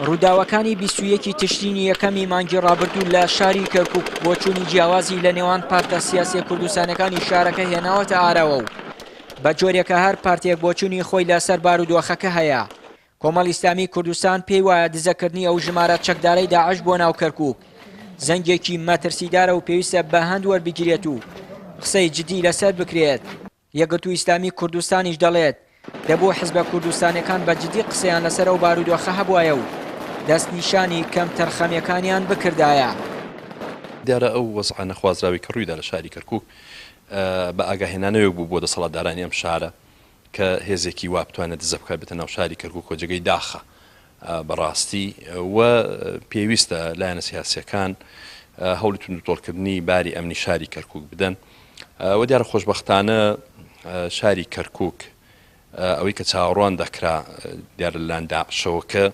ڕووداوەکانی 21 تشرینی یەکەمی مانگی ڕابردوو لە شاری کەرکک بۆچوونی جیاوازی لە نێوان پارتە سیاسیە کوردستانەکانی شارەکە هێناوەتە ئاراوە و بە جۆرێکە هەر پارتێک بۆچوونی خۆی لەسەر بارودۆخەکە هەیە. کۆمەڵی ئیسلامی کوردستان پێی وایە دزەکردنی ئەو ژمارە چەکدارەی داعش بۆ ناو کەرکوک زەنگێکی مەترسیدارە و پێویستە بە هەند وەربگیرێت و قسەی جدی لەسەر بکرێت. یەکگرتوو ئیسلامی کوردستانیش دەڵێت، دەبوو حزبە کوردستانیەکان بە جدی قسەیان لەسەر ئەو بارودۆخە هەبوایە و دەستنیشانی کەمتەرخەمیەکانیان بکردایە. دیارە ئەو وەزعە نەخوازراوەی کە ڕوویدا لە شاری کەرکوک بە ئاگاهێنانەوەیەک بوو بۆ دەسەڵاتدارانی ئەم شارە کە هێزێکی وا بتوانێت دزە بکات بێتە ناو شاری کەرکوک و جێگەی داخە بەڕاستی و پێویستە لایەنە سیاسیەکان هەوڵی توندوتۆڵکردنی باری ئەمنی شاری کەرکوک بدەن و دیارە خۆشبەختانە شاری کەرکوک ئەوەی کە چاوەڕوان دەکرا دیارە لەلایەن داعشەوە کە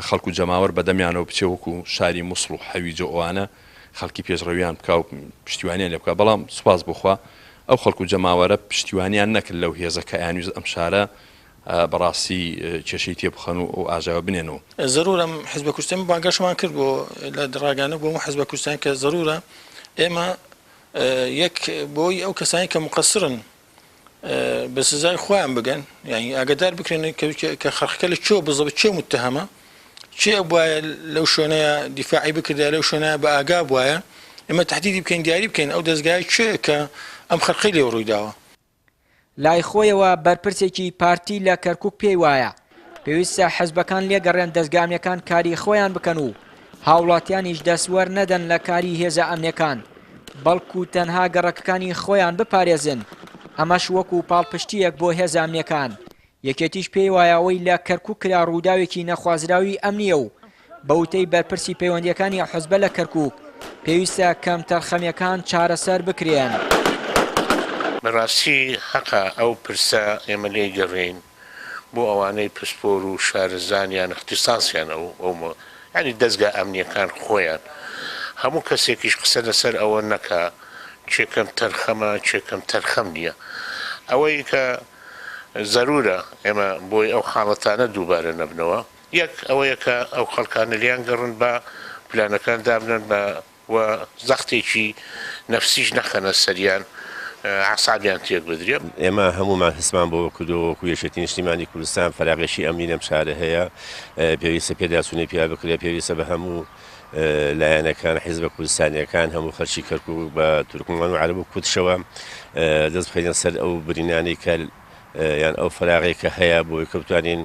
خەڵک و جەماوەر بەدەمیانەوە بچێ وەکو شاری موسڵ و حەویجە و ئەوانە خەڵکی پێشڕەویان بکا و پشتیوانیان لێ بکا بەڵام سوپاس بۆ خوا ئەو خەڵک و جەماوەرە پشتیوانیان نەکرد لەو هێزە کە ئەیانویست ئەم شارە بەڕاستی کێشەی تێ بخەن و ئەو ئاژاوە بنێنەوە. زەرورە ئەم حزبە کوردستان بانگەشەمان کرد بۆ لە ڕاگەیاندن بۆ هەموو حزبە کوردستان کە زەرورە ئێمە یەک بۆی ئەو کەسانی کە مقەسرن بە سزای خۆیان بگەن یانی ئاگدار بکرێن کە خەڵکەکە لە کوێ بزەبت کێ متهەمە کێ بواە لەو شوێنەیە دیفاعی بکردایە لەو شوێنە بە ئاگا بواە ئێمە تهدیدی بکەین دیاری بکەین ئەو دەزگای کێ کە ئەم خەرقەی لێ ڕووی داوە. لای خۆیەوە بەرپرسێکی پارتی لە کەرکوک پێی وایە، پێویستە حزبەکان لێگەڕێن دەزگا ئەمنیەکان کاری خۆیان بکەن و هاوڵاتیانیش دەستوەرنەدەن لە کاری هێزە ئەمنیەکان، بەڵکو تەنها گەڕەکەکانی خۆیان بپارێزن، ئەمەش وەکو پاڵپشتییەک بۆ هێزە ئەمنیەکان. یەکێتیش پێی وایە ئەوەی لە کەرکوک کرا ڕووداوێکی نەخوازراوی ئەمنییە و بە وتەی بەرپرسی پەیوەندییەکانی ئەو حزبە لە کەرکوک، پێویستە کەمتەرخەمییەکان چارەسەر بکرێن. بەڕاستی هەقە ئەو پرسە ئێمە لێی گەڕێین بۆ ئەوانەی پسپۆر و شارەزان یان اختصاصیان ئەو ئەو یانی دەزگا ئەمنیەکان خۆیان هەموو کەسێکیش قسە لەسەر ئەوە نەکا کێ کەم تەرخەمە کێ کەم تەرخەم نیە ئەوەی کە زەرورە ئێمە بۆی ئەو حاڵەتانە دووبارە نەبنەوە یەک ئەوەیە کە ئەو خەڵکانە لێیان گەڕن با پلانەکان دابنەن بە و زەختێکی نەفسیش نەخەنە سەریان عەسابیان تێک بدرێ. ئێمە هەموومان هەستمان بەوە کردووە وەکو یەکێتی نیشتیمانی کوردستان فەراغێکی ئەمنی لەم شارە هەیە، پێویستە پێداچوونەی پیا بکرێت، پێویستە بە هەموو لایەنەکان، حیزبە کوردستانییەکان، هەموو خەڵکی کەرکووک بە تورکمان و عەرەب و کوردشەوە دەست بخەینە سەر ئەو برینانەی کە یان ئەو فەراغەی کە هەیە بۆی کە بتوانین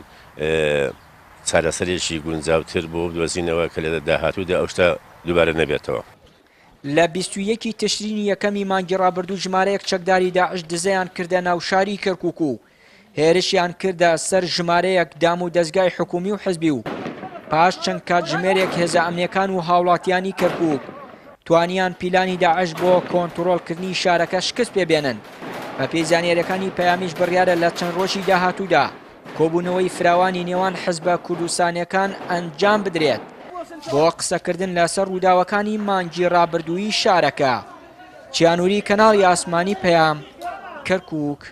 چارەسەرێکی گونجاوتر بۆ بدۆزینەوە کە لە داهاتوودا ئەو شتە دووبارە نەبێتەوە. لە 21 ی تشرینی یەکەمی مانگی ڕابردوو ژمارەیەک چەکداری داعش دزەیان کردە ناو شاری کەرکوک و هێرشیان کردە سەر ژمارەیەک دام و دەزگای حکومی و حزبی و پاش چەند کاتژمێرێک هێزە ئەمنیەکان و هاوڵاتیانی کەرکوک توانیان پیلانی داعش بۆ کۆنتڕۆڵکردنی شارەکە شکست پێ بێنن. بەپێی زانیاریەکانی پەیامیش بڕیارە لە چەند ڕۆژی داهاتوودا کۆبوونەوەی فراوانی نێوان حزبە کوردستانیەکان ئەنجام بدرێت بۆ قسەکردن لەسەر ڕووداوەکانی مانگی ڕابردووی شارەکە. چیانوری کەناڵی ئاسمانی پەیام، کەرکوک.